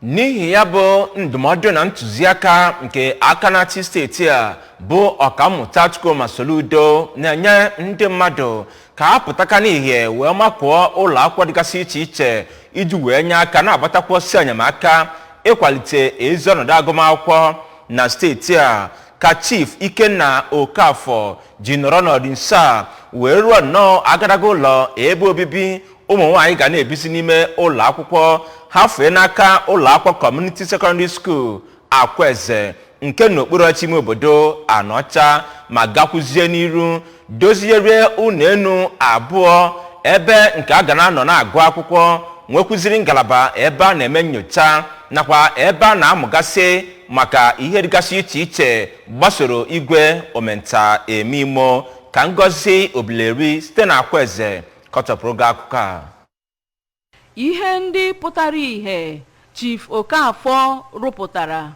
N'ihi ya bụ ndụmọdụ na ntụziaka nke aka na-achị steeti a bụ Ọkammụta Chukwuma Soludo na-enye ndị mmadụ ka ha pụtaka n'ìhè wee makụọ ụlọ akwụkwọ dịgasị iche iche iji wee nye aka na-agbatakwa ọsọ enyemaka ịkwalite ezi ọnọdụ agụmakwụkwọ na steeti a, ka Chief Ikenna Okafor ji nọrọ n'ọdị nso a wee rụọ nnọọ agadaga ụlọ ebe obibi ụmụ nwaanyị ga na-ebisi n'ime ụlọ akwụkwọ ha fee n'aka ụlọ akwụkwọ Community Secondary School Akwaeze nke n'okpuru ọchị ime obodo Anọcha, ma gakwuzie n'iru dozierie ụlọ enu abụọ ebe nke a ga na-anọ na-agụ akwụkwọ, nwekwuziri ngalaba ebe a na-eme nyocha nakwa ebe a na-amụgasị maka ihe dịgasị iche iche gbasoro igwe omenta eme imo. Ka Ngozi Obileri site na Akwaeze kọtọpụrụ gị akụkọ a. Ihe ndị pụtara ìhè Chief Okafor rụpụtara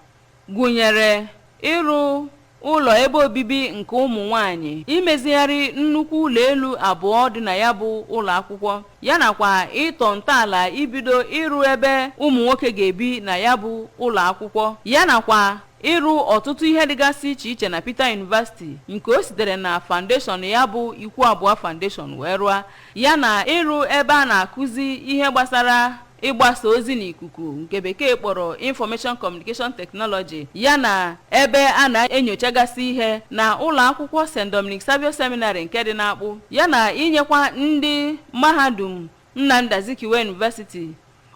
gụnyere ịrụ ụlọ ebe obibi nke ụmụ nwanyị, imezigharị nnukwu ụlọ elu abụọ dị na ya bụ ụlọ akwụkwọ, ya nakwa ịtọ ntọala ibido ịrụ ebe ụmụ nwoke ga-ebi na ya bụ ụlọ akwụkwọ, ya nakwa ịrụ ọtụtụ ihe dịgasị iche iche na Peter University nke o sitere na foundation ya bụ Ikwu Abụọ Foundation wee rụọ, ya na ịrụ ebe a na-akụzi ihe gbasara ịgbasa ozi n'ikuku nke Bekee kpọrọ Information Communication Technology, ya na ebe a na-enyochagasị ihe na ụlọ akwụkwọ St. Dominic Savio Seminary nke dị n'Akpụ, ya na inyekwa ndị mahadum Nnamdi Azikiwe University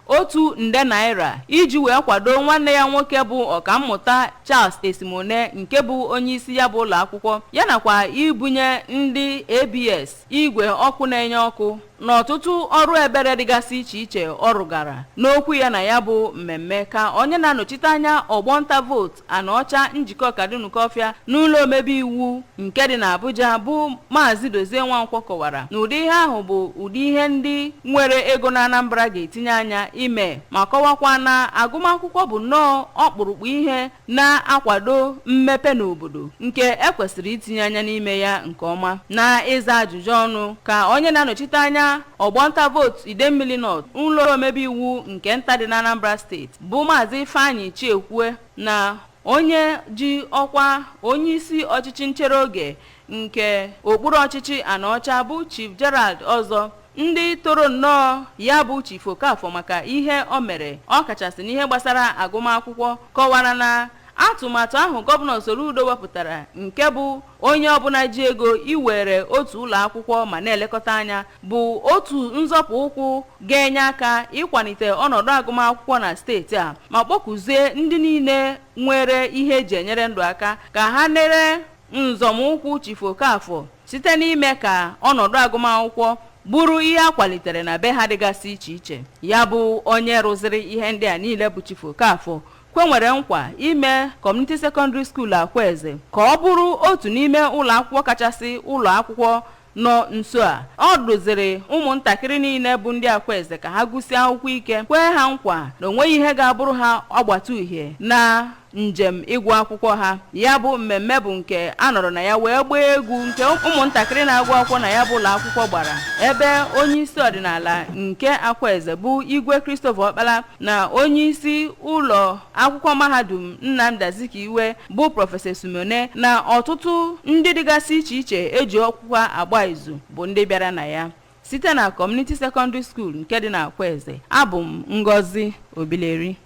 ₦1 nde iji wee kwado nwanne ya nwoke bụ Ọkammụta Charles Esimone nke bụ onye isi ya bụ ụlọ akwụkwọ, ya nakwa ibunye ndị ABS igwe ọkụ na-enye ọkụ na ọtụtụ ọrụ ebere dịgasị iche iche ọ rụgara. N'okwu ya na ya bụ mmemme, ka onye na-anọchite anya ọgbọnta vootu Anaọcha Njikọ Kadunukọfịa n'ụlọ omebe iwu nke dị n'Abuja bụ Maazị Dozie Nwankwọ kọwara na ụdị ihe ahụ bụ ụdị ihe ndị nwere ego na Anambra ga-etinye anya ime, ma kọwakwa na agụmakwụkwọ bụ nnọọ ọkpụrụkpụ ihe na-akwado mmepe n'obodo nke ekwesịrị itinye anya n'ime ya nke ọma. Na ịza ajụjụ ọnụ, ka onye na-anọchite anya ọgbọnta vootu Idemmili North ụlọ omebe iwu nke nta dị na Anambra Steeti bụ Maazị Ifeanyị Chiekwue na onye ji ọkwa onyeisi ọchịchị nchere oge nke okpuru ọchịchị Anaọcha bụ Chief Gerald Ọzọ, ndị toro nnọọ ya bụ Chief Okafor maka ihe o mere, ọkachasị n'ihe gbasara agụmakwụkwọ, kọwara na atụmatụ ahụ Gọvanọ Soludo wepụtara nke bụ onye ọbụla ji ego iwere otu ụlọ akwụkwọ ma na-elekọta anya bụ otu nzọpụ ụkwụ ga-enye aka ịkwalite ọnọdụ agụmakwụkwọ na steeti a, ma kpọkụzie ndị niile nwere ihe eji enyere ndụ aka ka ha nere nzọmụkwụ Chief Okafor site n'ime ka ọnọdụ agụmakwụkwọ bụrụ ihe a kwalitere na be ha dịgasị iche iche. Ya bụ onye rụziri ihe ndị a niile bụ Chief Okafor kwenwere nkwa ime Community Secondary School Akwaeze ka ọ bụrụ otu n'ime ụlọ akwụkwọ kachasị ụlọ akwụkwọ nọ nso a. Ọ doziri ụmụntakịrị niile bụ ndị Akwaeze ka ha gụsie akwụkwọ ike, kwee ha nkwa na onweghị ihe ga-abụrụ ha ọgbata uhie na njem ịgụ akwụkwọ ha. Ya bụ mmemme bụ nke a nọrọ na ya wee gbaa egwu nke ụmụntakịrị na-agụ akwụkwọ na ya bụ ụlọ akwụkwọ gbara, ebe onye isi ọdịnala nke Akwaeze bụ Igwe Christopher Ọkpala na onye isi ụlọ akwụkwọ mahadum Nnamdi Azikiwe bụ Prọfesọ Esimone na ọtụtụ ndị dịgasị iche iche eji ọkwụkwa agba izu bụ ndị bịara na ya. Site na Community Secondary School nke dị na Akwaeze, abụ m Ngozi Obileri.